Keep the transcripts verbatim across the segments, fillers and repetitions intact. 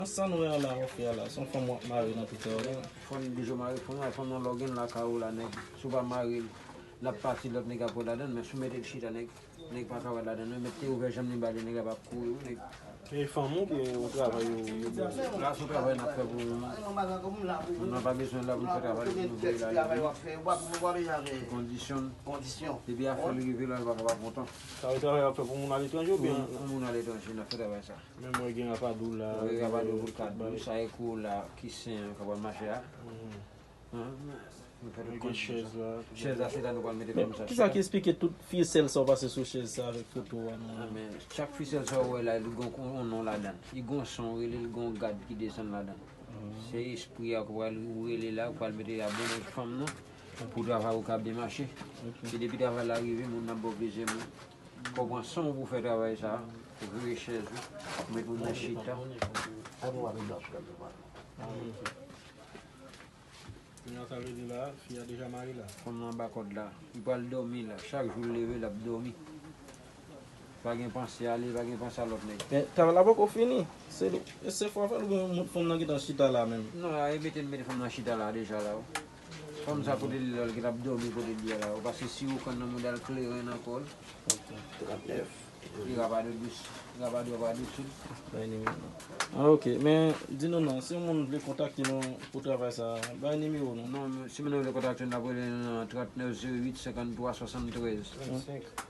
Sa nou wè an la, w ap fè a la, se yon fanm w ap mare nan tout sa yo la. Fanm, bijo mare fanm la, fanm nan lè w gen l lakay ou la, nèg, si w pa mare l, l ap pati, lòt nèg ap pran ladan l, men si w mete l chita, nèg, nèg pa ka wè ladan l, men te ouvè janm li ba li, nèg la p ap kouri, wi, nèg. E fanm ou byen yon travay ou, ou byen? La, se yon travay n ap fè pou nou. Nou pa bezwen la pou n fè travay, pou nou voye l ale, wi. Kondisyon. Kondisyon. Depi afè l rive la, l pa ka pa kontan. Sa yo travay ap fè pou moun aletranje oubyen? Pou, pou moun aletranje, n ap fè travay sa. Menm wè gen rapadou la. Wi, rapadou pou l ka dous, sa e kou la, ki sen an, ka pral mache a. Mhm. Hein? Nou fè tout kondisyon sa. Chèz la, tout bagay. Chèz la, se la nou pral mete fanm sa. Men kisa ki esplike tout fisèl sa w pase sou chèz sa avèk foto a nan? Ah, men chak fisèl sa w wè la, li gon, gon non ladan l. Li gon son, rele l gon gad ki desann ladan l. Mhm. Se espri a k pral ou rele la, ou pral mete a bon nèg fanm nan, pou travay ou ka byen mache. Ok. Se depi travay la rive, moun nan ba w plizyè moun. Fò w pran san w pou fè travay sa, rele chèz ou, ou met moun nan chita. Kounye a sa vle di la, fi a deja mare la. Fanm nan anba kòd la. Li pral dòmi la. Chak jou l leve, l ap dòmi. Pa gen panse ale, pa gen panse a lòt nèg. Men travay la poko fini. Se, se fwa fè l oubyen moun, fanm nan gentan chita la menm? Non, a, e mete l mete fanm nan chita la deja la, wi. Fanm sa kote l ye la, l gentan ap dòmi kote l ye la, wi. Paske si yo konn nan mouda l kleren nan kò l. Ok. Trannèf. Li rapadou dous. Rapadou, rapadou sou. Bay nimewo. Ah, ok. Men, di nou non, si yon moun vle kontakte nou pou travay sa, bay nimewo nou. Non, men si moun vle kontakte nou, n ap rele nou nan trannèf zewo uit senkanntwa swasanntrèz. Trannsenk.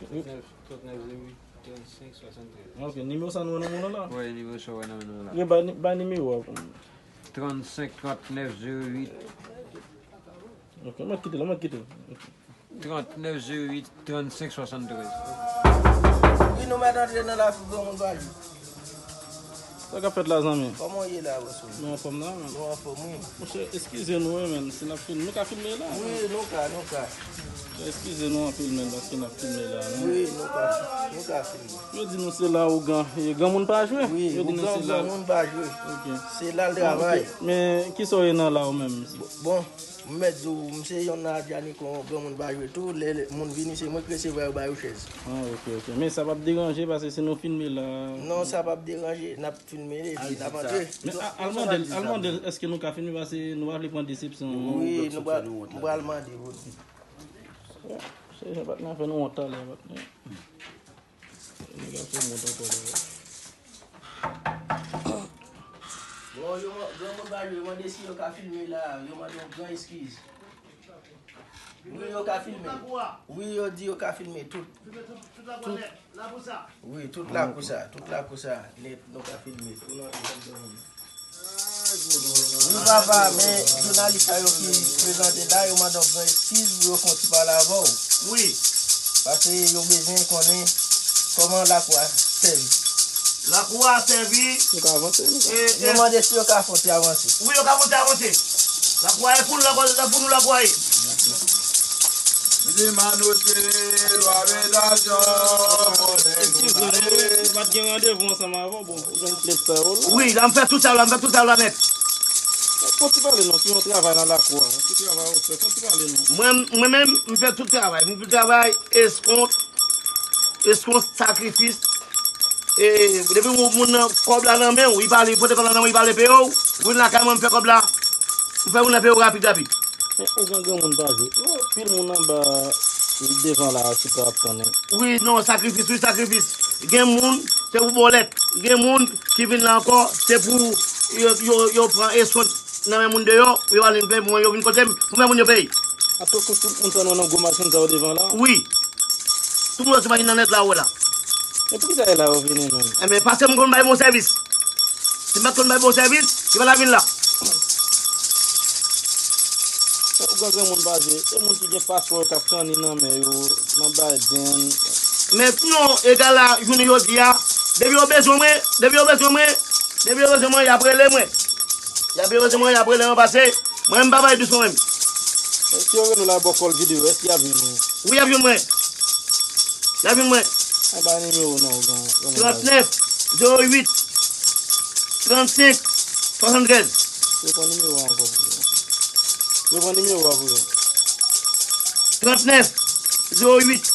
Trannèf, trannèf zewo uit trannsenk swasanntrèz. Ok, nimewo sa nou wè nan men nou la? Wi, nimewo sa w wè nan men nou la. Wi, bay ni-, bay nimewo a pou mwen. Trannsenk trannèf zewo uit. Ok, mwen kite la, mwen kite. Ok. Trannèf zewo uit trannsenk swasanntrèz. Wi, nou mèt antre nan lakou granmoun pa jwe. Sa k ap fèt la, zanmi? Kòman w ye la, bòs ou? Nou anfòm la, men. Nou anfòm, wi. Monchè, eskize nou, wi, men. Si n ap filme, nou ka filme la? Wi, nou ka, nou ka. Eskize nou anpil, men, paske n ap filme la, men. Wi, nou ka, nou ka filme. Yo di nou se la ougan, e granmoun pa jwe? Wi, yo di nou ougan, se la granmoun pa jwe. Ok. Se la l travay. Ok. Men, kisa w ye nan la ou menm? Bon, m mèt di w, m se yonn nan Adjani kon granmoun pa jwe tou, lè, lè moun vini, se mwen k resevwa yo, ba yo chèz. Ah, ok, ok. Men sa p ap deranje, paske si nou filme la. Non, sa p ap deranje, n ap filme, epi n ap antre. Men a-, al mande l, al mande l, èske nou ka filme, paske nou pa vle pran desepsyon. Wi, nou pral, m pral mande pou li. Se jan patnè fè nou wont talè, patnè. Nèg ap fè wont ankò la. Bon, yo man-, granmoun pa jwe, yo mande si yo ka filme la, yo mande yon gran eskiz. Wi, yo ka filme. Wi, yo di yo ka filme tout. Tout. Wi, tout lakou sa, tout lakou sa, nèt, nou ka filme tou nan tout moun. Wi, papa, men jounalis sa yo ki prezante la, yo mande yon gran eskiz pou yo fè yon ti pale avè w. Wi. Paske yo bezwen konnen kòman lakou a sèvi. Lakou a sèvi. Nou ka avanse, nou ka. E, e, yo mande si yo ka fè yon ti avanse. Wi, yo ka fè yon ti avanse. Lakou a e pou nou, lakou a e pou nou, lakou a e. Li manote lwa medalyon, monnè nou. Eskize nou, nou pa t gen randevou ansanm avè w, bon, ou jwenn plent sa yo la. Wi, la m fè tout sa yo la, m fè tout sa yo la nèt. Fè yon ti pale non, sou yon travay nan lakou a, ki travay ou fè, fè yon ti pale non. Mwen, mwen menm, m fè tout travay, m fè travay, eskont, eskont, sakrifis, E, depi moun, moun nan, kòb la nan men w, li pale, pote kòb la nan men w, li pale peye w, vin lakay mwen, m fè kòb la, m fè moun nan peye w rapid, rapid. Men ougan granmoun pa jwe. Yo, pil moun anba, devan la, ki pa ap tann ou. Wi, non, sakrifis, wi, sakrifis. Gen moun, se pou bòlèt. Gen moun ki vin la ankò, se pou yo, yo, yo pran eswont nan men moun deyò, pou yo al vin peye pou mwen, yo vin kote m, pou mwen moun yo peye. Atanke tout moun sa nou nan gwo machin sa yo devan la? Wi. Tout moun sou machin nan nèt la, ou wè la. Men poukisa e la yo vini menm? Enben, paske m konn bay bon sèvis. Si m pa t konn bay bon sèvis, yo pa ta vin la. Ougan granmoun pa jwe, e moun ki gen paspò yo k ap kanni nan men yo, nan Biden. Men non, egal la, jounen jodi a, depi yo bezwen mwen, depi yo bezwen mwen, depi yo bezwen mwen, y ap rele mwen. Y ap bezwen mwen, y ap rele mwen pase. Mwen, m pa bay dous mwen menm. Men si yo rele w la, bò kòl videyo, èske y ap jwenn ou? Wi, y ap jwenn mwen. Y ap jwenn mwen. Anba nimewo non, bon, bon, bon. Trannèf zewo uit trannsenk swasanntrèz. Reprann nimewo a ankò pou yo. Reprann nimewo a pou yo. Trannèf zewo uit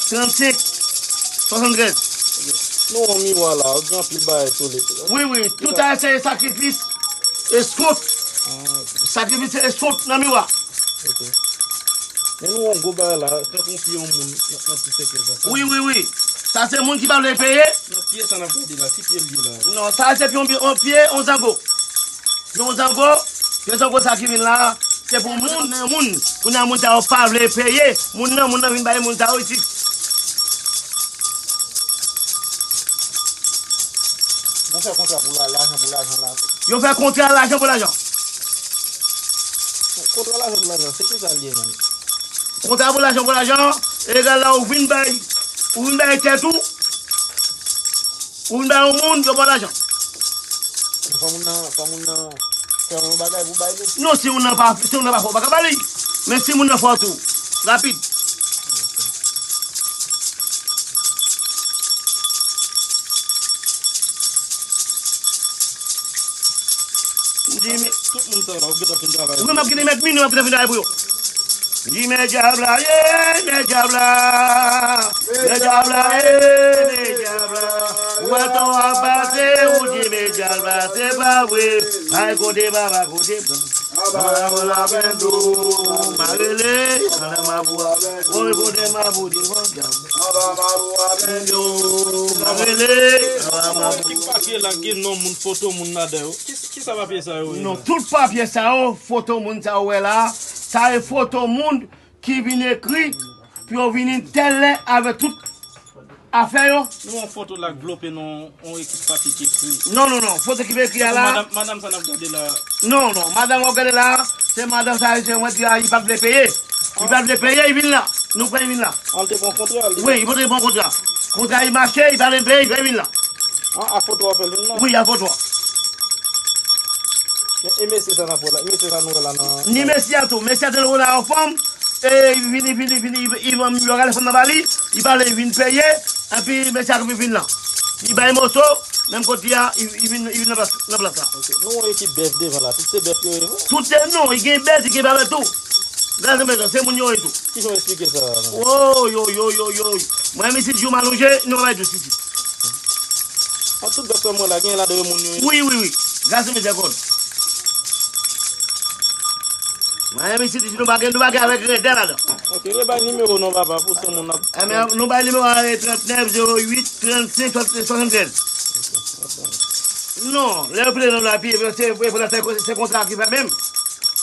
trannsenk swasanntrèz. Ok. Nou wè yon miwa la, gen anpil bagay sou li. Wi, wi, tout sa se sakrifis eskonp. Ah, ok. Sakrifis eskonp nan miwa. Ok. Men nou wè yon gwo bagay la, tankou yon pye yon moun nan, nan ti sèkèy sa. Wi, wi, wi. Sa se moun ki pa vle peye. Nan pye sa n ap gade la, ki pye l ye la? Non, sa se pye, yon pye, yon zango. Yon zango, yon zango sa ki vin la, se pou moun nan moun. Kounye a moun sa yo pa vle peye. Moun nan, moun nan vin bay moun sa yo isit. Mwen fè kontra pou la, lajan pou lajan la. Yo fè kontra lajan pou lajan. Kontra lajan pou lajan, se ki sa l ye menm? Kontra pou lajan pou lajan, egal la ou vin bay, ou vin bay tèt ou, ou vin bay yon moun, yo ba w lajan. Fò moun nan, fò moun nan fè yon bagay pou bay li. Non, si moun nan pa, si moun nan pa fò, ou pa ka ba li. Men si moun nan fò tou, rapid. M di, men tout moun sa la, ou gentan fin travay. Wi, m ap gentan met minit, m ap gentan fin travay pou yo. M di, men dyab la, ye, men dyab la. Men dyab la, ye, men dyab la. Ou wè tan w ap pase, ou di, men dyab la, se pa vre. Ay kote baba, kote baba. Anba mabou la pendo, m a rele, anba mabou a pendo, kote mabou devan dyab. Anba mabou a pendo, m a rele, anba mabou. Ki papye la gen non moun, foto moun ladan yo? Ki, ki sa papye sa yo ye la? Non, tout papye sa yo, foto moun sa yo wè la, sa e foto moun ki vin ekri pou yo vin entèl lè avèk tout afè yo. Nou wè yon foto la k vlope nan yon ekip papye ki ekri. Non, non, non. Foto ki ekri a la. Madanm, madanm sa n ap gade la. Non, non. Madanm w ap gade la, se madanm sa, se mwen di a, li pa t vle peye. Li pa t vle peye, li vin la. Nou pran, li vin la. An, li te pran kontra, li. Wi, li te pran kontra. Kontra, li mache, li pa vle peye, li vin la. An, a foto a fè l vin la? Wi, a foto a. E, e mesye sa n ap wè la, mesye sa nou wè la nan. Ni mesye a tou, mesye a te rele anfòm, e, li vin, li vin, li vin, li, li, li, yo rale fanm nan ba li, li pa vle vin peye, epi mesye a vin la. Li bay moso, menm kote a, li, li vin, li vin nan plas, nan plas la. Ok. Nou wè yon ekip bèf devan la, tout se bèf yo ye vre? Tout se, non, li gen bèf, li gen bèf tou. Gade mesye, se moun yo ye tou. Kijan w eksplike sa a menm? Woy, woy, woy, woy, woy. Mwen, menm si di w m alonje, nou pa bay dous isit. An tout bèf sa mwen la, gen ladan yo moun yo ye? Wi, wi, wi. Gras e mizèrikòd. Mwen, menm si di w nou pa gen, nou pa gen avèk rèdè ladan. Ok, re bay nimewo non, papa, pou se moun ap. Enben, nou bay nimewo a, e trannèf zewo uit trannsenk swasanntrèz. Non, lè yo pile nan lapi, se, se, se, se konsa ki fè menm.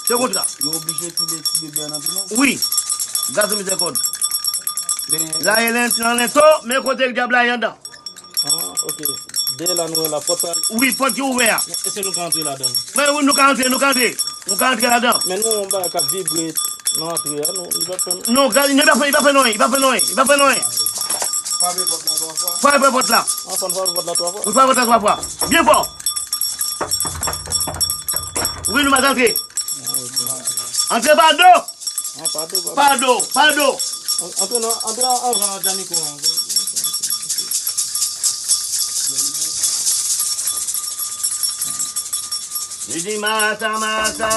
Se konsa. Yo oblije pile ti bebe a nan pi non? Wi. Gras e mizèrikòd. Men la e len-, nan lento, men kote dyab la ye anndan. Ah, ok. Dèyè la nou wè la pòt sa. Wi, pòt ki ouvè a. Èske nou ka antre ladan? Men wi, nou ka antre, nou ka antre. Nou ka antre ladan. Men nou wè yon bagay k ap vibre nan antre a, nou, li pa fè nou. Non, gade, li pa fè, li pa fè non, li pa fè non, li pa fè non. Frape pòt la twa fwa. Frape pòt la. Anfan frape pòt la twa fwa. Wi, frape pòt la twa fwa. Byen fò. Wi, nou mèt antre. Ah, ok. Antre pa do. Ah, pa do, pa do. Pa do, pa do. An-, antre nan, antre an, anvan Janiko an. Li di marasa, marasa,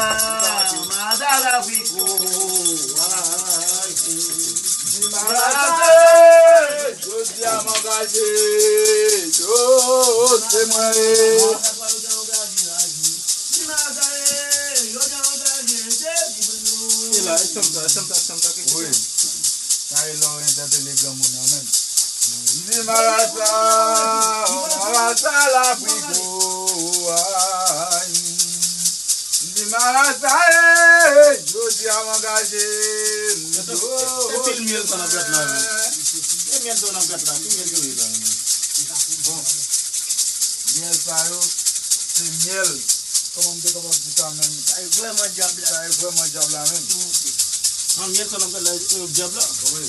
marasa la fiko. Li di marasa, jodi a m angaje, yo, se mwen ye. E la, e chanm sa, e chanm sa, e chanm sa, kèk wi. Sa e lè w entèpele granmoun nan menm. M di marasa, marasa lapriko, ay. M di marasa, e, jodi a m angaje. E, e pil myèl sa n ap gate la, wi. E myèl sa n ap gate la, ki myèl yo ye la, wi? Bon, myèl sa yo, se myèl. Kòman m te kapab di sa menm? Sa e vrèman dyab la. Sa e vrèman dyab la menm. An, myèl sa n ap gate la, e, dyab la? Wi.